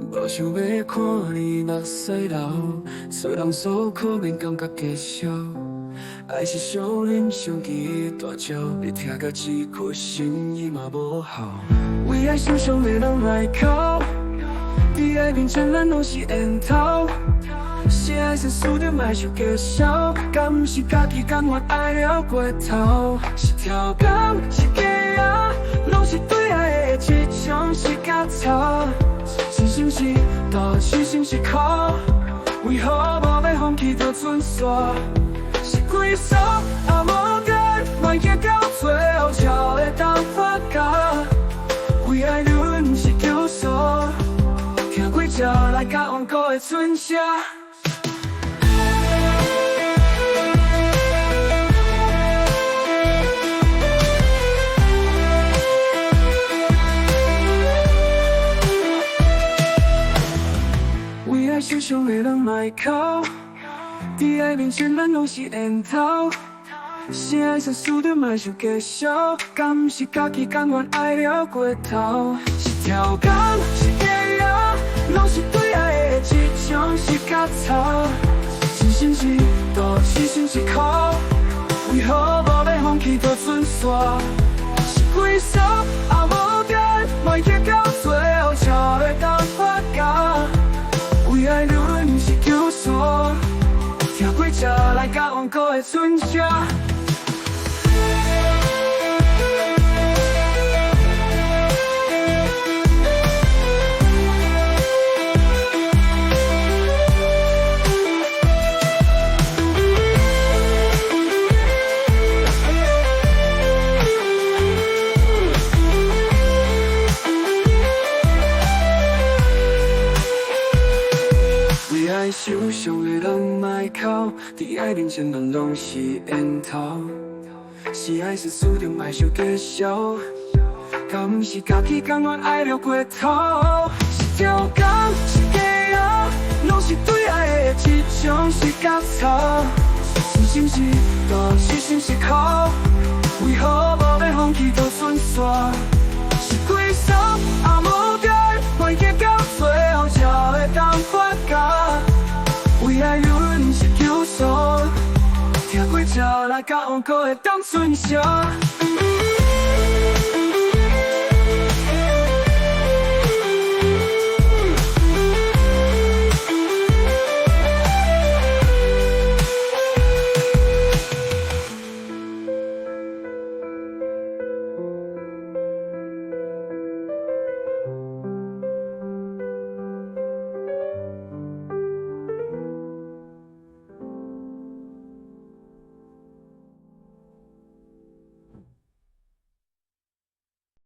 無想欲看你目屎流，做人訴苦免感覺假笑。愛是少啉傷支大招，你聽甲這句心意嘛無效。為愛受傷的人莫哭，佇愛面前咱攏是緣投。是愛先輸著莫傷假笑，敢毋是家己甘願愛了過頭？是超工是假仔，攏是對愛的一種是甲錯。真心是賭，痴心是苦，為何無欲放棄就賰煞？是歸宿也無解，莫行到最後才會當發覺。為愛流淚毋是求索，聽過才來較頑固的賰聲。為愛受傷的人莫哭，佇愛面前咱攏是緣投。是愛才輸著莫傷假笑，敢毋是家己甘願愛了過頭？是超工是假仔，攏是對愛的一種是甲錯。真心是賭，痴心是苦，為何無欲放棄就賰煞？是歸宿也無解，莫行到最後才會當發覺。為愛流淚毋是求索，聽過才來較頑固的賰聲。為愛受傷的人莫哭，佇愛面前咱攏是緣投。是愛先輸著莫傷假笑，敢毋是家己甘願愛了過頭？是超工是假仔，攏是對愛的一種是甲錯。真心是賭，痴心是苦，為何無欲放棄就賰煞？是歸宿也無解，莫行到最後才會當發覺。為愛流淚毋是求索，聽過才來較頑固的當賰聲。